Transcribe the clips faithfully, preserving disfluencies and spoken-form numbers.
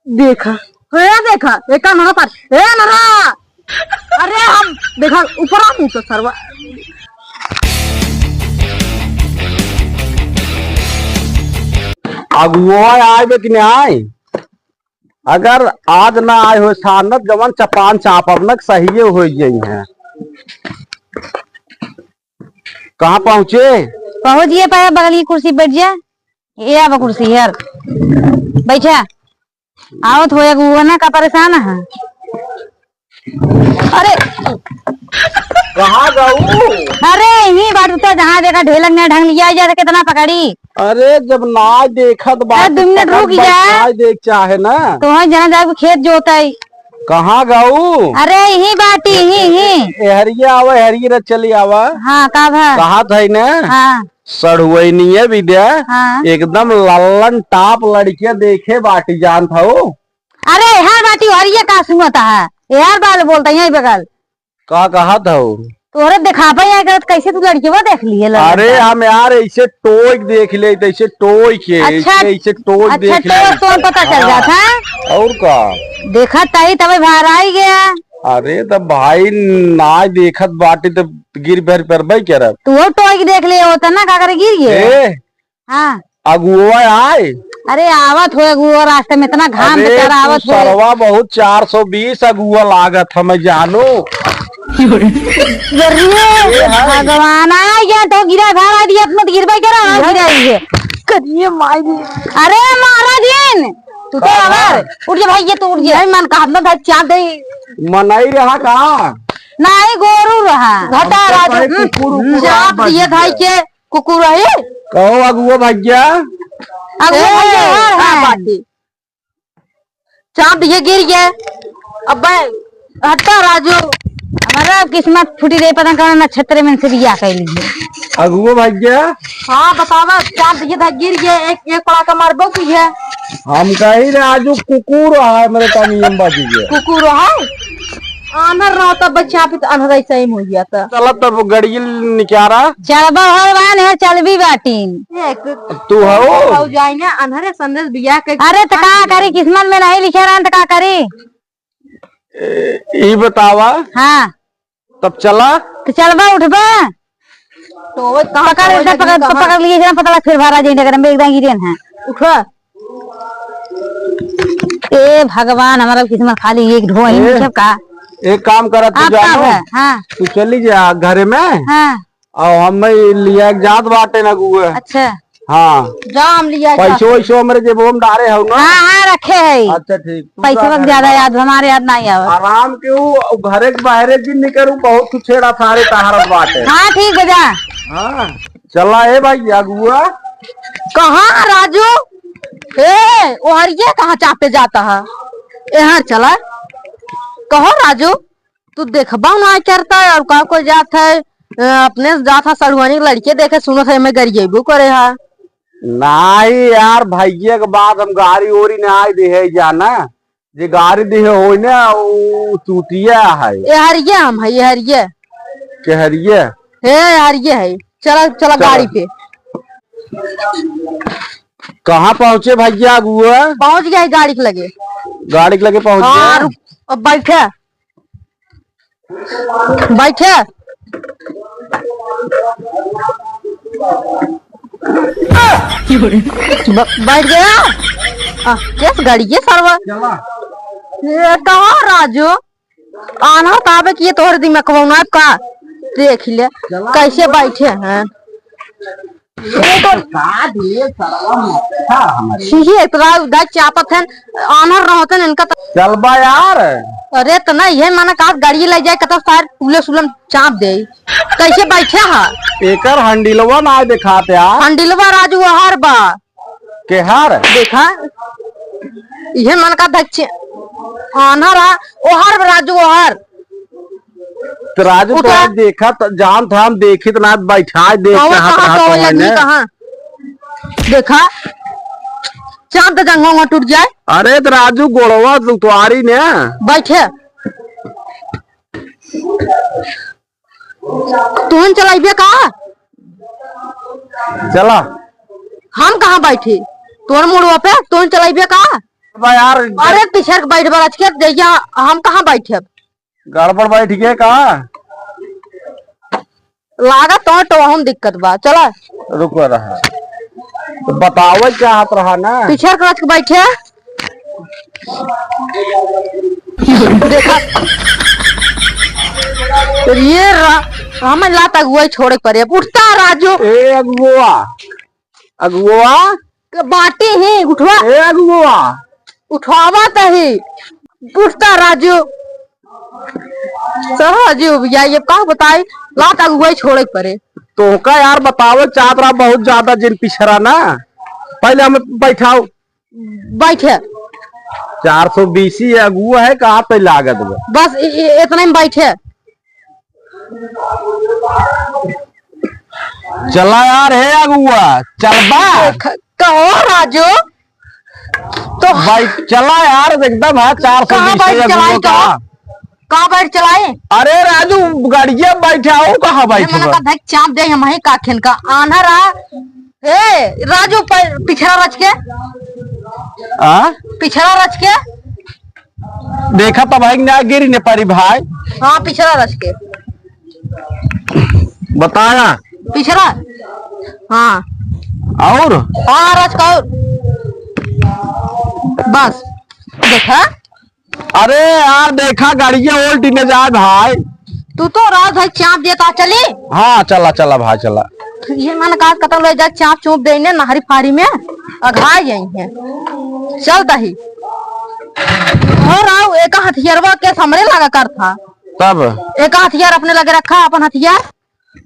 देखा, ए देखा, ए का नहा पार, ए नहा। अरे हम देखा ऊपर आ मुँह तो सरवा। अगुआ आए बे कि नहीं आए? अगर आज ना आए हो सानत जवन चपान चापब न सहिए हो गई है। कहाँ पहुँचे? पहुँच गए, पाया बगल की कुर्सी बैठ जा। ये आवा कुर्सी यार, बैठा। आवत हो एक वो ना का परेशान है। अरे कहाँ जाऊ? अरे यही बात तो जहाँ देखा ढेलक ने ढंग लिया जाए तो कितना पकड़ी। अरे जब ना देखत बात अरे, दो मिनट रुक जा। ना देख चाहे ना। तो वहीं जना जाए खेत जोताई। कहाँ गाऊ? अरे यही बाटी, यही, यही। एहरिया आवा, एहरिया रे चली आवा। हाँ, का भा? कहा था ने? हाँ। सढ़ुआइनिया विद्या, हाँ। एकदम लल्लन टाप लड़किया देखे बाटी जानत हऊ। अरे यार बाटी, हरिया का सुनता है? यार बाल बोलता यही बगल। का कहत हऊ? तोहरे देखाबे यहाँ करत, कैसे तू लड़किया देख लिए लल्लन अरे टाप? हम यार ऐसे टोक देख ले, ऐसे टोक के, अच्छा, ऐसे, ऐसे टोक अच्छा, देख ले। टोक तो पता चल हाँ, जात है। और का? देखा ताई तबे बाहर आई गया। अरे तब भाई ना देखत बाटी तब गिर भर पर भाई कह रहा। तू वो टोक देख ले होता ना, का करे गिर गया? ए, हाँ। अगुआ आए। अरे आवत हो अगुआ, रास्ते में इतना घाम अरे बेचारा तू आवत हो। सरवा बहुत चार सौ बीस अगुआ लागत हमें जानो। अरे भगवान, आ गया तो गिरा घर आ दिया, अपना तो गिरबा करा, हाँ, गिरा ही है। करिए माई रे। अरे महाराजीन, तू तो का आवर, उठ जा भाई, ये तू उठ जा। नहीं मन का, हम ना भाई चाप दे। मनाई रहा का? नहीं, गोरू रहा। घटा हम तो राजू, कहे हम्म, कुकुर, कुकुर चाप आप दिए बच भाई गया। के। कुकुर रही? कहो अगुआ भैया। अगुआ ए, भैया यार का है। बात है? चांद ये गिर गए। अबे हटा राजू। हमारा किस्मत फूटी रे, पता कौन नक्षत्र में से बियाह कर लीजिए। अगुआ भैया। हाँ बतावा, चांद ये धा गिर गए, एक, एक पड़ा का मारबो की है। हम कही राजू कुकुर है मेरे तनी हम बाजी गए। कुकुर है? आनर रहो तब बच्चा पे तो अनहरा ही सही हो गया था। चला तब गड़ियल निकारा। चलबा भगवान है, चलबी बाटीन। एक तू हो? हो जाई ना, अनहरे संदेश बिया के अरे त का करी, किस्मत में नहीं लिखे रहन त का करी? ए, ई बतावा। हाँ। तब चला। तो चलबा उठबा। तो वो कहाँ पकड़, पकड़, पकड़, पकड़, पकड़ लिए, इतना पतला फिर भरा जाए, अगर हम एक दाई गिरे हैं। उठा। ए भगवान, हमारा किस्मत खाली एक ढो ही ए, सब का। एक काम करा, तू आप जानो, का है? हाँ। तू चली जा घरे में। हाँ। और हम लिया के जात बाटे ना गुए। अच्छा। हाँ। जा, हम लिया पैसो जाते। वैसो हमरे जेबो में डारे हऊ ना? हाँ, हाँ, रखे है। अच्छा, ठीक। तू पैसवा जा के ज्यादा याद, हमारे याद नहीं आवा। आराम के ऊ, ऊ घरे के बाहरे जिन निकरू, बहुत तू छेड़ा फारे तहारत बाटे। हाँ, ठीक बा, जा। हाँ। चला ए भाई, अगुआ। कहाँ राजू? ए, ओहरिया कहाँ चापे जाता है? यहाँ चला। कहो राजू, तू देखबा ना करता है और का कोई जात है, अ, अपने से जात है सड़ुआनी के लड़के देखे, सुनत है मैं गरिएबो करे है। नाही यार, भैया के बाद हम गाड़ी ओरी ना आए दे है जाना। जे गाड़ी दिहे होई ना, उ चूतिया है। ए हरिये हम है, ए हरिये। के हरिये? हे हरिये है। चला, चला चला। गाड़ी पे। कहाँ पहुँचे भैया अगुआ? पहुँच गया है गाड़ी के लगे। गाड़ी के लगे पहुँच हाँ, गया? रुक, अब बैठे। बैठे। ब-, बैठ गया। आ, केस गाड़ी के सरवा। चला। ये कहाँ राजू? आना ताबे कि ये तोहरे दिमाग में ना का? देख ले, चला। कैसे बैठे हैं। ये तो का दिए सरवा में? हाँ, हमारे। ये इतना उधर चापत है, आनर रहते हैं इनका तो। चलबा यार। अरे, तो ना, ये मना का गाड़ी ले जाए, कतौ सार टूले सुलम चाप दे। कैसे बैठे हा? एकर हंडिलवा ना देखात यार। हंडिलवा राजू ओहर बा। केहर? देखा, ये मन का धक्चे। आन्हर हा, ओहर बा राजू, ओहर। तो राजू तो उठा। आज देखा, तो जान था हम देखी तो ना बैठा, देख कहाँ, कहाँ, कहाँ, कहाँ कहाँ लगी, ने? कहाँ? देखा, चांद जंगों में टूट जाए। अरे तो राजू गोड़वा तू तुआरी ने। बैठे। तुहन चलाइबे का? चला। हम कहाँ बैठी? तोर मुड़वा पे तुहन चलाइबे का? बा यार। अरे, पिछर के बैठ बा, रच के जइया, हम कहाँ बैठब? गड़बड़ बैठ गए का? लागत तो टोहन दिक्कत बा, चला। रुको रहा, तो बतावे चाहत रहा ना। पिछर के रच के बैठे। देखा, ये रा-, हमें लात अगुवाई छोड़े के पड़े। उठता राजू। ए अगुआ, अगुआ। के बाटी ही उठवा। ए अगुआ। उठवावा तही। उठता राजू। तो राजू भैया, ये का बताई, लात अगुवाई छोड़े के पड़े। तोहका यार बतावे चाहत रहा बहुत ज्यादा जिन पिछरा ना। पहले हम बैठाओ। बैठे। चार सौ बीस ही अगुआ है, कहाँ पे लागत बा? बस इ-, इ-, इतने में बैठे। चला यार, हे अगुआ, चलबा? देख, कहो राजू, तो भाई, चला यार, एकदम है, चार सौ बीस कहाँ बैठ अगुआ चलाई तो? का? कहाँ बैठ चलाई? अरे राजू, गाड़िया बैठा हो, कहाँ ये बैठ मना हो? का धक चाप दे, हम ही का खेन का आन्हर आ। ए, राजू, प-, पिछड़ा रच के। आ? पिछड़ा रच के। देखा तो भाई, ना गिरी ने परी भाई। हाँ, पिछड़ा रच के। बताया। पिछड़ा। हाँ। और? हाँ, रच का और। बस। देखा? अरे यार, देखा, गाड़िया उल्टी न जाए भाई। तू तो रात भर चाप देता, चली? हाँ, चला, चला भाई, चला। ये मन का कतल हो जाए, चाप चुप देने नहरी फारी में, अघा यही है। चल तही। हो राव, एक हथियारवा के हमरे लगा कर था। तब? एक हथियार अपने लगे रखा, अपन हथियार।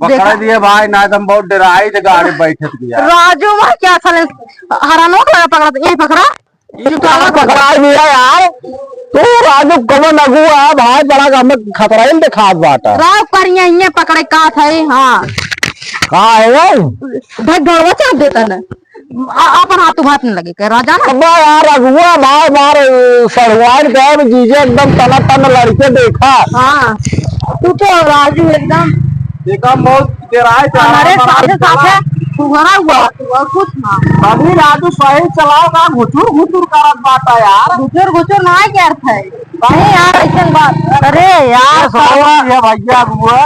पकड़ देखा। दिए भाई, ना एकदम बहुत डराई थे गाड़ी बैठत गया। राजू, वह क्या साले हरानो को लगा पकड़ा, यही पकड़ा। ई तो काला पकड़ा दिया यार। तू राजू कवन अगुआ है भाई, बड़ा हमें खतरा ही दिखात बाटा। राव करिया ये पकड़े का था, हाँ। का है वो? ढक ढोलवा चाप देता ना। आ-, अपन हाथ उभात नहीं लगे के राजा ना। अब्बा यार अगुआ भाई मार सड़वाइन के जीजे एकदम तना तन लड़के देखा। हाँ। तू तो राजू एकदम। देखा बहुत डराए थे, हमारे हमारा साथे साथे फुहरा हुआ, और कुछ ना। अभी राजू सही चलाओ का घुटुर घुटुर करत बाटा यार। घुटुर घुटुर ना करत है। नहीं यार, ऐसन बात। अरे यार, ये साला साला। ये भैया अगुआ।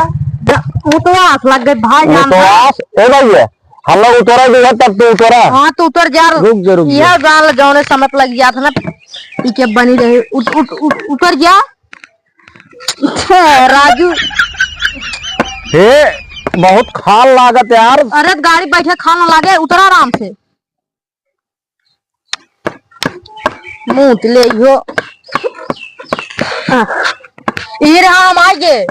ज-, मुतवास लग गए भाई, जानता। मुतवास? ए भैया, हम लोग उतरा भी है, तब तू उतरा। हाँ, तू उतर जा। रुक जा, रुक जा। यह गाल जौने समत लग गया था ना, ई के बनी रहे। उठ, उठ, उठ, उतर जा। छे, राजू। हे, बहुत खाल लागत यार। अरे, गाड़ी बैठे खाल ना लागे, उतरा आराम से। मूत ले हो। हाँ। ई रहा हम आगे।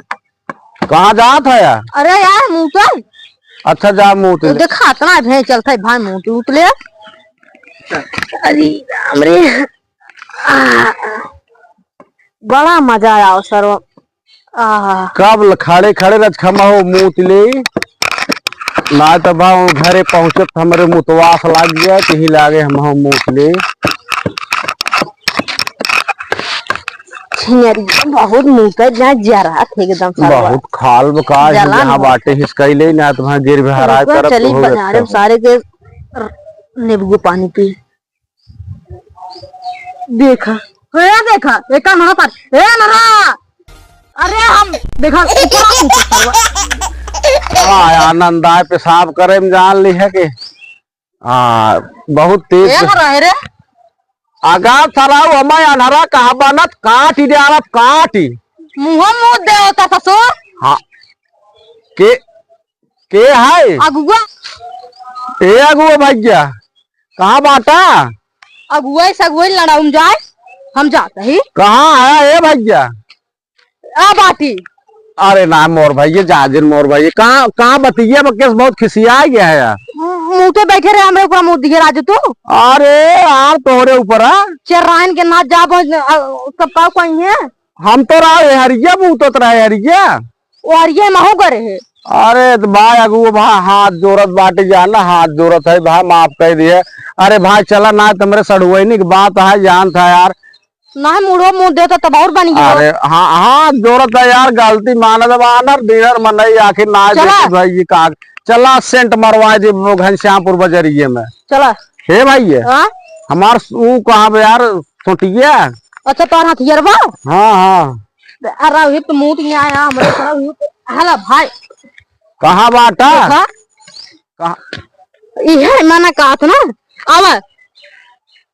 कहाँ जात है यार? अरे यार, मूत। अच्छा, जा मूत ले। देखा, इतना भैं चलता है भाई, मूत, मूत ले। अरे राम रे। आ, बड़ा मजा आया सर। आहा। कब ल-, खड़े खड़े रजखमा हो मूत ले, ना तो बा घरे पहुँचत हमरे मुतवास लाग गया, कहीं लागे हम हो मूत ले। छिनरी बहुत मूत है, जहाँ जरा थे एकदम सरवा। बहुत खाल बका है, जला जहाँ नहीं बाटे हिसकैले, ना तो वहाँ गिर भी हराए रुको, करत चली हो बाजारे में जाता। सारे के र-, नींबू पानी पी। देखा, ए देखा, ए का नरा पार, ए नरा, अरे हम देखा, ऊपर आ, ऊपर, ऊपर। आ, आनंद आए, पेशाब करे में जान ली है कि, आ, बहुत तेज ए नरा है रे। अगा सराउ, हमें अनहरा कहा बनत, काटी दे, अरब काटी। मुँह मुँह दे होता ससुर। हाँ, के, के है? अगुआ। ए अगुआ भैया, कहाँ बाटा? अगुआ से अगुआ लड़ाउन जाए, हम जात ही। कहाँ है ए भैया? आ बाटी। अरे ना मोर भैया, जाजिर मोर भैया, कहाँ, कहाँ बतिया बा, केस बहुत खिसिया गया है यार। मुँह तो बैठे रहे हमरे ऊपर, मुँह दिए राजू तू। अरे यार तोहरे ऊपर, हाँ? चर्राइन के ना जाबो, अ, कब पाऊ कहीं है? हम तो रहा है हरिया, मुँह तो रहा है हरिया। ओ हरिया महू करे है। अरे त भाई अगुआ भाई हाथ जोरत बाटे जान ना, हाथ जोरत है भाई, माफ कर दिए। अरे भाई चला ना, तुम्हारे सड़ुआइनी की बात है, जानत है यार। ना मुड़ो मुँह देता तब और बन गया। अरे हाँ, हाथ जोरत है यार, गलती माना जब आनर दीनर मनई आखिर ना चला। देखी भाई ये का। चला सेंट मरवा दे वो घनश्यामपुर बजरिए में। चला। हे भाई ये, हाँ? हमार ऊ कहाँ बे यार? सोटिया। अच्छा, तोर हथियरवा? हाँ, हाँ। अरे, ये तो मुंह नहीं आया, हमरे तरफ ये तो, हला भाई। कहाँ बाटा? देखा? कहाँ? इहे मना कहत ना, आवा।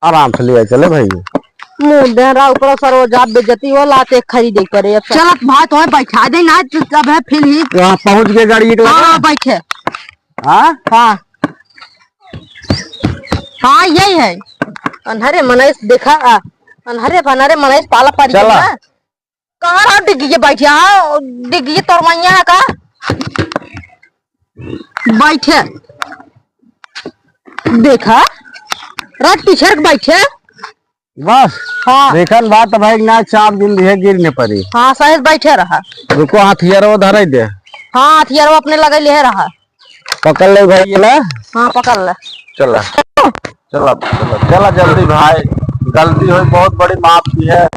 आराम से ले चले भाई। मुंह दे रहा ऊपर सरो जा बेइज्जती हो लाते खरीदे करे। अब चलत भाई, तोहे बैठा दे ना, चुपचाप है फिर ही। वहाँ पहुँच गए गाड़ी के हाँ, लगे? हाँ, बैठे। हाँ? हाँ। हाँ, यही है। अन्हरे मनई देखा, आ, अन्हरे, अन्हरे मनई पाला पड़ी चला। ना। कहाँ रहा डिग्गी के बैठे? हाँ, डिग्गी के तोर मैया है का? बैठे। देखा, रट पिछड़ के बैठे। बस। हाँ। देखन बात भाई ना चाप दिन दिहे गिर न पड़ी। हाँ, सही बैठे रहा। रुको, हथियारो धरे दे। हाँ, हथियारो अपने लगे ले रहा। पकड़ ले भाई, ये ना। हाँ, पकड़ ले। चला, चला, चला, चला जल्दी भाई, गलती हुई, बहुत बड़ी माफ की है।